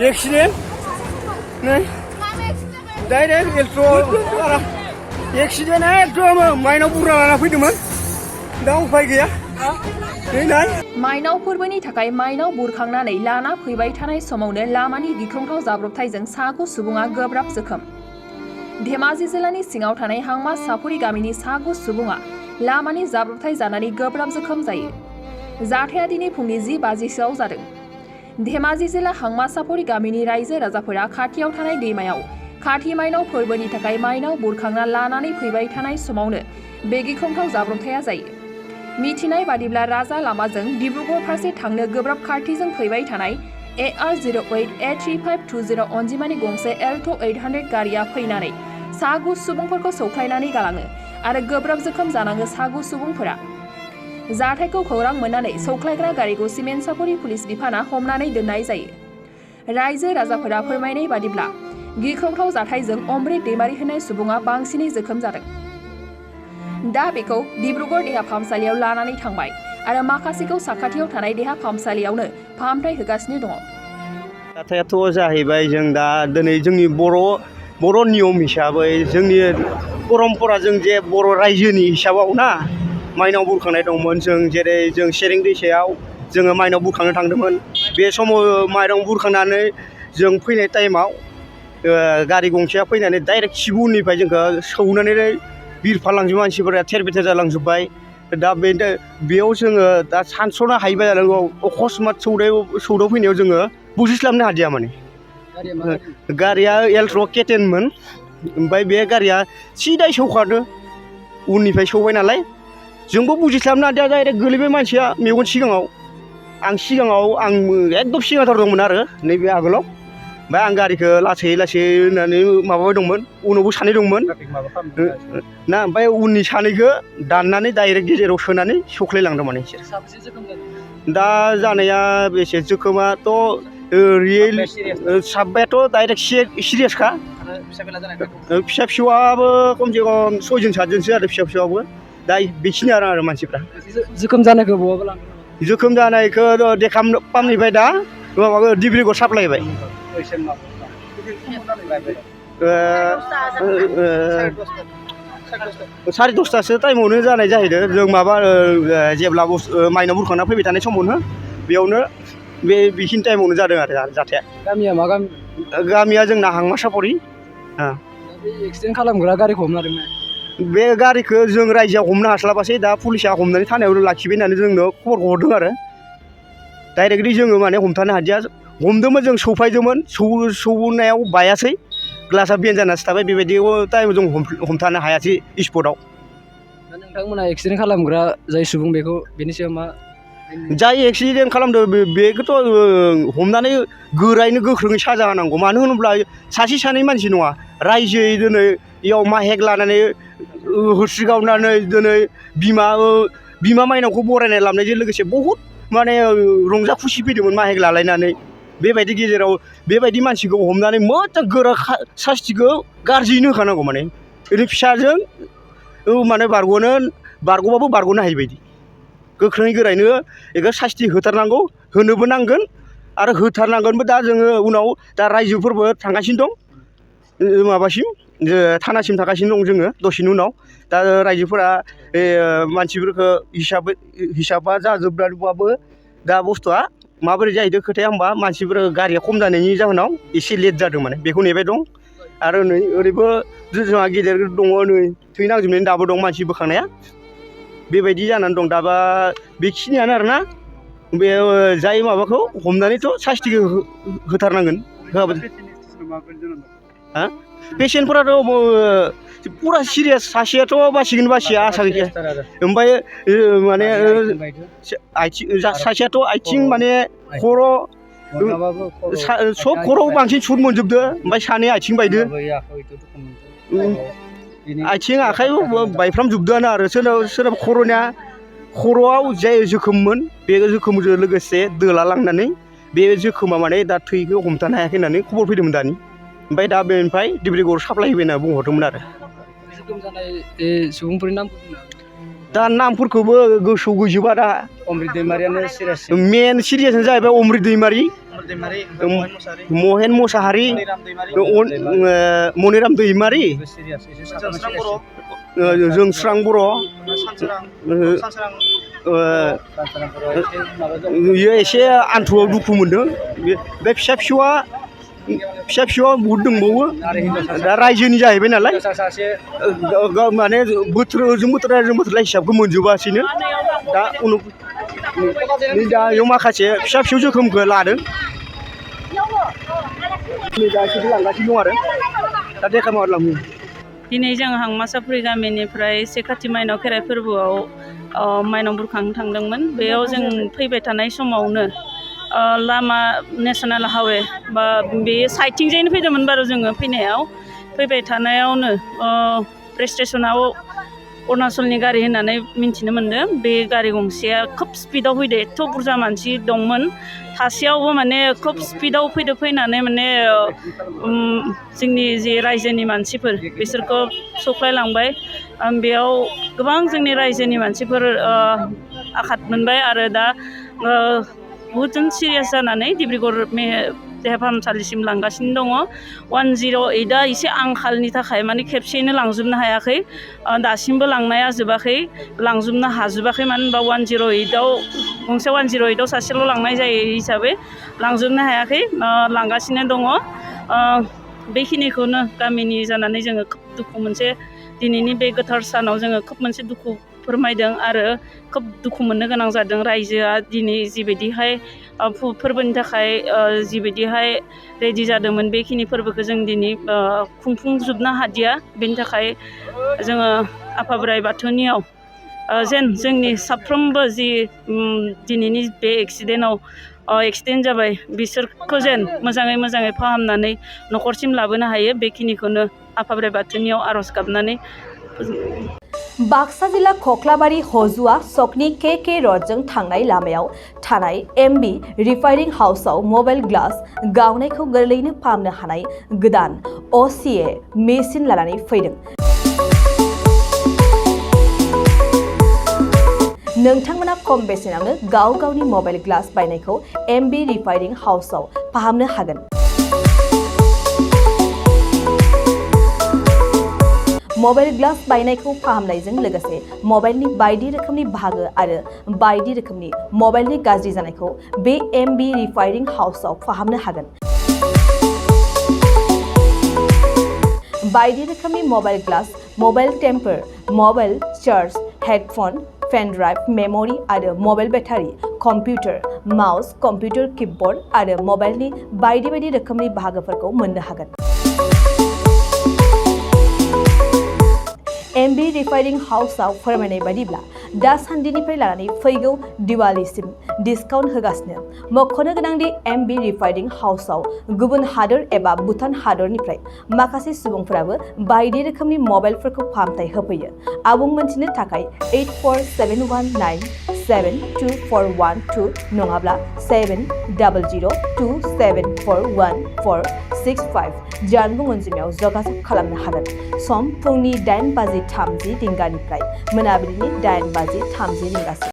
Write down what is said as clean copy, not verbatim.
Accident नै direct accident एकदम माइनाव बुरजा लाना फैदोंमोन दा उफाय गैया माइनाव फोरबोनि थाखाय माइनाव बुरखांनानै लाना फैबाय थानाय समावनो लामानि गिख्रंथाव जाब्रबथायजों सागु सुबुङा गोब्राब जोखोम। धेमाजि जिल्लानि सिङाव थानाय हांमा साफुरि गामिनि सागु सुबुङा लामानि जाब्रबथाय जानानै गोब्राब जोखोम जायो। जाथाया दिनै फुंनि 10 बाजिसोआव जादों। धेमाजि जिल्ला हांमा साफुरि गामिनि रायजो राजाफोरा खाथियाव थानाय दैमायाव खाथि माइनाव फोरबोनि थाखाय माइनाव बुरखांना लानानै फैबाय थानाय समावनो बे गिख्रंथाव जाब्रबथाया जायो। मिथिनाय बादिब्ला राजा लामाजों डिब्रुगड़ फारसे थांनो गोब्राब खारथिजों फैबाय थानाय AR08A3520 अनजिमानि गंसे एल्ट' 800 गारिया फैनानै सागु सुबुंफोरखौ सौख्लायनानै गालाङो आरो गोब्राब जोखोम जानाङो सागु सुबुंफोरा। जाथायखौ खौरां मोननानै सौख्लायग्रा गारिखौ सिमेन्ट साफुरि पुलिस बिफाना हमनानै दोननाय जायो। रायजो राजाफोरा फोरमायनाय बादिब्ला गिख्रंथाव जाथायजों अमृत दैमारि होननाय सुबुङा बांसिनै जोखोम जादों। दा बेखौ डिब्रुगड़ देहा फाहामसालियाव लानानै थांबाय आरो माखासेखौ साखाथियाव थानाय देहा फाहामसालियावनो फाहामथाय होगासिनो दङ। जाथायाथ' जाहैबाय जों दा दिनै जोंनि बर' नियम हिसाबै जोंनि परम्पराजों जे बर' रायजोनि हिसाबाव ना माइनाव बुरखांनाय दंमोन। जों जेरै जों सेरें दैसायाव जोङो माइनाव बुरखांनो थांदोंमोन। बे समाव माइनाव बुरखांनानै जों फैनाय टाइमाव गारि गंसेया फैनानै डाइरेक्ट सिबुनिफ्राय जोंखौ सौनानै बिरफालांजोब मानसिफोरा थेर बेथेर जालांजोब्बाय। दा बेयाव जोङो दा सानस'नो हायैबाय जानांगौ। अकस्मात सौदाव फैनायाव जोङो बुजिस्लाबनो हादिया माने। गारिया एल्ट्र' केटेनमोन। ओमफ्राय बे गारिया सिदाय सौखादो उननिफ्राय सौबाय नालाय जोंबो बुजिस्लाबनो हादिया डाइरेक्ट गोलैबाय मानसिया मेगन सिगाङाव। आं एकदम सिगांथार दंमोन आरो नैबे आगोलाव। ओमफ्राय आं गारिखौ लासै होननानै माबाबाय दंमोन। उनावबो सानै दंमोन ना। ओमफ्राय उननि सानैखौ दाननानै डाइरेक्ट गेजेराव सोनानै सौख्लायलांदों माने बिसोर। दा जानाया बेसे जोखोमाथ' रियेल साब्बायाथ' डाइरेक्ट सिरियासखा। फिसा फिसौआबो खमसे खम 6 7 आरो फिसा फिसौआबो दा बेखिनि आरो मानसिफ्रा जोखोम जानायखौ बहाबा लांदों। जोखोम जानायखौ देहा फाहामनिफ्राय दा माबाखौ डिब्रुगड़ साप्लायबाय। 10:30 टाइमावनो जानाय जाहैदों। जों माबा जेब्ला माइनाव बुरखांना फैबाय थानाय समावनो बेयावनो बेखिनि टाइमावनो जादों आरो जाथाया। गामिया मा गामि? गामिया जोंना हांमा साफरि। एक्सिडेन्ट खालामग्रा गारिखौ हमना दोंना? बे गारिखौ जों रायजोआ हमनो हास्लाबासै दा पुलिसा हमनानै थानायाव लाखिबाय होननानै जोंनो खबरखौ हरदों आरो डाइरेक्टलि जोङो माने हमथानो हादिया। हमदोंमोन जों सौफायदोंमोन सौनायाव बायासै ग्लासा बेन जानासो थाबाय। बेबायदि टाइमाव जों हमथानो हायासै स्पटआव। दा नोंथांमोना एक्सिडेन्ट खालामग्रा जाय सुबुं बेनि सायाव मा? जाय एक्सिडेन्ट खालामदों बेखौथ' हमनानै गोरायैनो गोख्रोङै साजा होनांगौ। मानो होनोब्ला सासे सानै मानसि नङा रायजोयै दिनै इयाव माहेक लानानै होस्रि गावनानै दिनै बिमा माइनावखौ बरायनाय लाबोनायजों लोगोसे बहुद माने रंजा खुसि फैदोंमोन माहेक लालायनानै। बेबायदि गेजेराव बेबायदि मानसिखौ हमनानै मोजां गोरा सास्तिखौ गाज्रियैनो होखानांगौ। माने ओरै फिसाजों माने बारग'बाबो बारग'नो हायि बायदि गोख्रोङै गोरायैनो बेखौ सास्ति होथारनांगौ। होनोबो नांगोन आरो होथारनांगोनबो। दा जोङो उनाव दा रायजोफोरबो थांगासिनो दं माबासिम थानासिम थांगासिनो दं जोङो दसेनि उनाव। दा रायजोफोरा मानसिफोरखौ हिसाबा जाजोबबाबो दा बुस्थुआ माबोरै जाहैदों खोथाया होमबा मानसिफोर गारिया खम जानायनि जाहोनाव एसे लेट जादों माने बेखौ नेबाय दं। आरो नै ओरैबो जोंहा गेदेर दङ नै थै नांजोबनानै दाबो दं मानसि बोखांनाया। बेबायदि जानानै दं दाबा बेखिनियानो आरोना। बे जाय माबाखौ हमनानैथ' सास्तिखौ होथारनांगोन। पेसेन्टफोराथ' पुरा सिरियास। सासेयाथ' बासिया आसा गैया। ओमफ्राय माने सासेयाथ' आथिं माने खर' सब खर'आव बांसिन सुट मोनजोबदो। ओमफ्राय सानै आथिं बायदो आथिं आखाइ बायफ्रामजोबदोआनो आरो सोरनाबा खर'आव जाय जोखोममोन बे जोखोमजों लोगोसे दोला लांनानै बे जोखोमा माने दा थैखौ हमथानो हायाखै होननानै खबर फैदोंमोन दानि। ओमफ्राय दा बेनिफ्राय डिब्रुगड़ साप्लाय होबाय होनना बुंहरदोंमोन आरो। जोखोम जानाय सुबुंफोरनि नामखौ दा नामफोरखौबो गोसोआव गैजोबा दा अमृत दैमारियानो सिरियास मेन सिरियासआनो जाहैबाय अमृत दैमारि महेन मोसाहारि मनिराम दैमारि जोंस्रां बर' बियो एसे आन्थुआव दुखु मोनदों बे फिसा फिसौआ बहुद दंबावो दा रायजोनि जाहैबाय नालाय माने बोथोरजों बोथोर हिसाबखौ मोनजोबासैनो दा दा बेयाव माखासे फिसा फिसौ जोखोमखौ लादों दा एसे लांगासिनो दं आरो दा देखा मावलाङो दिनै जों हांमासापुरि गामिनिफ्राय से खाथि माइनाव खेराइ फोरबोआव माइनाव बुरखांनो थांदोंमोन बेयाव जों फैबाय थानाय समावनो लामा नेसनेल हाइवे बा बे साइडथिंजायनो फैदोंमोन बारु जोङो फैबाय थानायावनो स्टेसनाव अरुणाचलनि गारि होननानै मिन्थिनो मोन्दों बे गारि गंसेया खोब स्पिडाव फैदो एथ' बुरजा मानसि दंमोन थासेयावबो माने खोब स्पिडाव फैनानै माने जोंनि जे रायजोनि मानसिफोर बिसोरखौ सौख्लायलांबाय बेयाव गोबां जोंनि रायजोनि मानसिफोर आघात मोनबाय आरो दा बहुदजन सिरियास जानानै डिब्रुगड़ देहा फाहामसालिसिम लांगासिनो दङ 108आ एसे आंखालनि थाखाय माने खेबसेयैनो लांजोबनो हायाखै दासिमबो लांनाया जोबाखै लांजोबनो हाजोबाखै मानो होनबा 108आव गंसे 108आव सासेल' लांनाय जायो हिसाबै लांजोबनो हायाखै लांगासिनो दङ बेखिनिखौनो गामिनि जानानै जोङो खोब दुखु मोनसे दिनैनि बे गोथार सानाव जोङो खोब मोनसे दुखु फोरमायदों आरो खोब दुखु मोननो गोनां जादों रायजोआ दिनै जिबायदिहाय फोरबोनि थाखाय जिबायदिहाय रेडि जादोंमोन बेखिनि फोरबोखौ जों दिनै खुंफुंजोबनो हादिया बेनि थाखाय जोङो आफा बोराइ बाथौनियाव जेन जोंनि साफ्रोमबो जि दिनैनि बे एक्सिडेन्ट जाबाय बिसोरखौ जेन मोजाङै फाहामनानै न'खरसिम लाबोनो हायो बेखिनिखौनो आफा बोराइ बाथौनियाव आर'ज गाबनानै बाक्सा जिल्ला खख्लाबारि हजुआ सकनि के रडजों थांनाय लामायाव थानाय एमबी रिफाइनिं हाउसआव मबाइल ग्लास गावनायखौ गोरलैयैनो फाहामनो हानाय गोदान असीए मेसिन लानानै फैदों। नोंथांमोना खम बेसेनावनो गावनि मबाइल ग्लास बायनायखौ एमबी रिफाइनिं हाउसआव फाहामनो हागोन। मबाइल ग्लास बायनायखौ फाहामनायजों लोगोसे मबाइलनि बायदि रोखोमनि बाहागो आरो बायदि रोखोमनि मबाइलनि गाज्रि जानायखौ बे एमबी रिफाइनिं हाउसआव फाहामनो हागोन। बायदि रोखोमनि mobile glass, mobile temper, mobile charge, headphone, pen drive, memory आरो mobile battery, computer, mouse, computer keyboard आरो मबाइलनि बायदि रोखोमनि बाहागोफोरखौ मोननो हागोन। एमबी रिफाइनिं हाउसआव फोरमायनाय बायदिब्ला दासान्दिनिफ्राय लानानै फैगौ दिवालीसिम डिसकाउन्ट होगासिनो। मख'नो गोनांदि एमबी रिफाइनिं हाउसआव गुबुन हादोर एबा भुटान हादरनिफ्राय माखासे सुबुंफोराबो बायदि रोखोमनि मबाइलफोरखौ फाहामथाय होफैयो। आबुं मोनथिनो थाखाय 8471972412 नङाब्ला 7002741465 जानबुं अनजिमायाव जगाजग खालामनो हागोन। सम फुंनि 8:30 रिंगानिफ्राय मोनाबिलिनि 8:30 रिंगासिम।